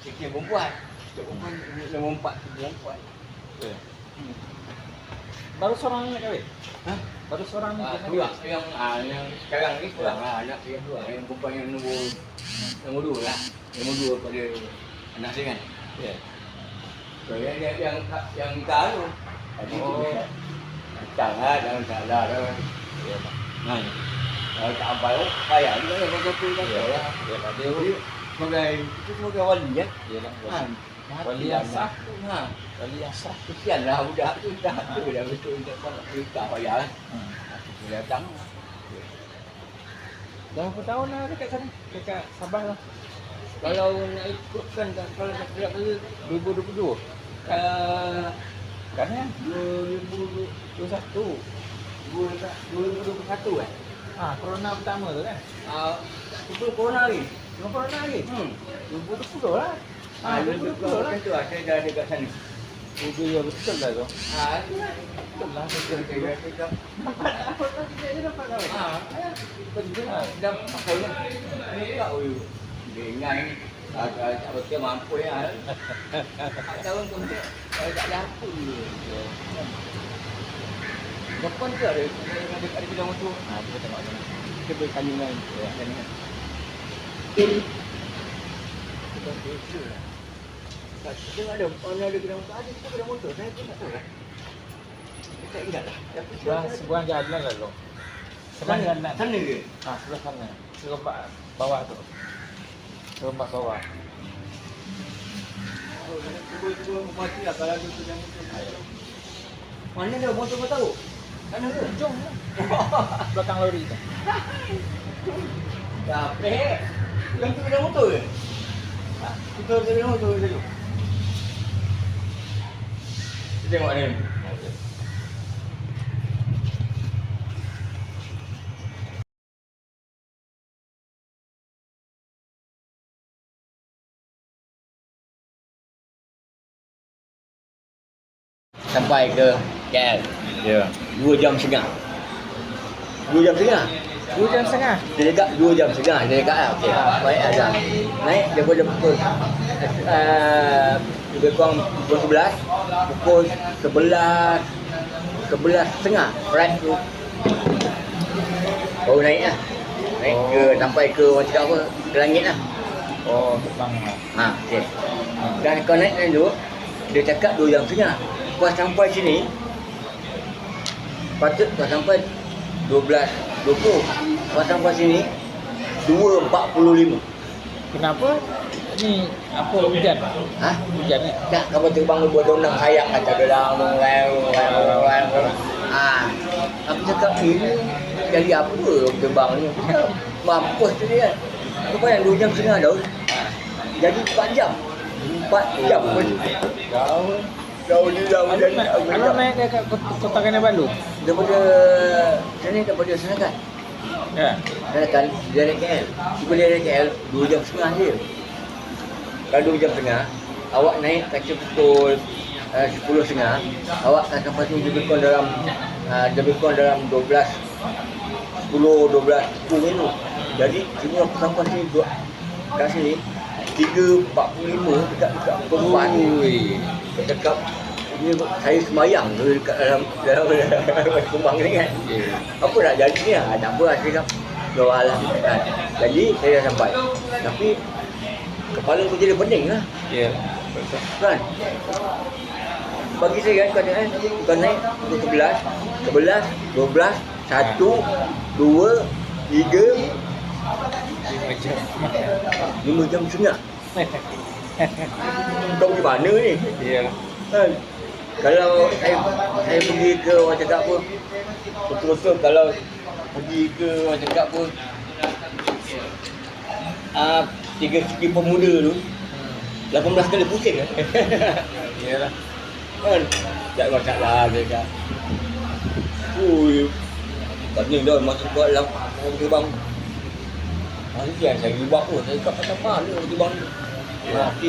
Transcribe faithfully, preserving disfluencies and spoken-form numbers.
Kecil perempuan. Kecil perempuan, nombor empat, kecil perempuan. Ya. Hmm. Baru seorang ni kawin? Hah? Baru seorang ni Ah, kawin? Dua. Yang, ah, yang sekarang ni seorang. Ah, anak yang dua. Yang perempuan yang nombor, nombor dua lah. Nombor dua pada anak dia kan. Ya. So, yang, yang, yang, yang nikah tu. Tadi tu Oh. dia datang lah, dalam salah tu. Ya, Pak. Nah, kalau tak sampai, oh, payah juga lah, pasal tu kan. Ya, ya, tak ada. Jadi, sebagai, itu sebagai wali, kan? Ya, Pak. Ha. Wali yang sah. Ha. Wali yang sah. Kesianlah budak tu, dah tu dah betul, tak nak cerita payah, kan? Hmm. Dia datang. Dah berapa tahun lah dekat sana? Dekat Sabah lah. Kalau nak ikutkan, tak, kalau tak silap saya, dua ribu dua puluh dua. Ah, Kan ya? dua ribu dua puluh satu. Dua, dua ribu dua puluh satu, eh? Ah, corona pertama tu kan? Ah, sebelum corona lagi. Sebelum corona lagi? Hmm. Dua ribu dua puluh lah. Ah, Ah, dua ribu dua puluh lah. Betul lah, saya dah ada kat sana. Oh, ya, betul lah tu. Ah, itu lah. Betul lah, betul, betul. Saya dah cakap. Nampak tak? Nampak tak? Kita je nampak tak? Ah, betul lah. Dah pakai lah. Dia tak, oh, dia ingat ni. Ah, tak, tak betul mampu ya. Tak tahu tu, tak, tak ada apa dia. Depan tu ada, ada, ada, ada kedai motor. Ah, kita tengok sana. Kita boleh tanya dengan, ya, tanya dengan. Dah sebuah jalan lah tu. Sebelah sana, jalan. Sana ke? Ah, sebelah sana. Serombak bawah tu. Serombak bawah. Cuba, cuba mati lah kalau ada tu yang Mana dia motor kau tahu? Sana ke? Ujung tu. Belakang lori tu. Capek. Yang tu kena motor ke? Ha? Kita kena motor ke tu? Kita tengok ni. Sampai ke K L. Ya. Dua jam setengah. Dua jam setengah? Dua jam setengah? Dia cakap dua jam setengah, dia cakap, ah, okey. Baik, ada. Naik daripada pukul, ah, lebih kurang pukul sebelas, pukul sebelas, sebelas setengah, flight tu. Baru naik lah. Naik ke, Oh. sampai ke, orang cakap apa, ke langit lah. Oh, terbang lah. Ha, okey. Ha. Dan kau naik kan tu, dia cakap dua jam setengah. Kau sampai sini, patut kau sampai dua belas dua puluh. Kau sampai sini, dua empat puluh lima. Kenapa? Ni apa, hujan? Hah? Hujan, eh? Tak, kapal terbang tu buat undang sayap, kata dia orang. Ah. Aku cakap, "Eh, ni jadi apa terbang ni?" Mampus tu dia. Aku bayang dua jam setengah dah. Jadi empat jam. Empat jam pun. Jauh. Jauh ni, jauh Alun jadi, na-, aku alun cakap. Naik dekat Kot-, Kota Kinabalu? Daripada, sini daripada Senakan. Ya. Senakan, dari K L. Cuba dari K L, dua jam setengah je. Kalau dua jam setengah, awak naik kata pukul, eh, sepuluh setengah, awak akan sampai tu lebih kurang dalam, ah, lebih kurang dalam dua belas sepuluh, dua belas sepuluh minit. Jadi, cuma aku sampai sini dua, kat sini, tiga empat puluh lima, dekat, dekat pukul empat. Ui. Dekat, ini saya sembahyang tu dekat dalam, dalam, dalam kembang ni kan. Ya. Apa nak jadi ni? Ah, tak apa lah, saya cakap, "Doa lah," kan. Jadi, saya dah sampai. Tapi, kepala tu jadi pening lah. Ya, betul. Kan? Bagi saya kan, kadang, eh, bukan naik pukul sebelas, sebelas, dua belas, satu, dua, tiga, Lima jam. Lima jam setengah. Kau pergi mana ni? Ya. Kan? Kalau saya, saya pergi ke orang cakap apa, betul-betul kalau pergi ke orang cakap apa, ah, tiga segi pemuda tu, lapan belas kali pusing, eh. Iyalah. Kan? Tak masalah, dia cakap. Ui, pening dah masuk ke dalam kapal terbang. Masih yang saya ribak tu, saya cakap, "Macam mana terbang ni?" Ya. Mati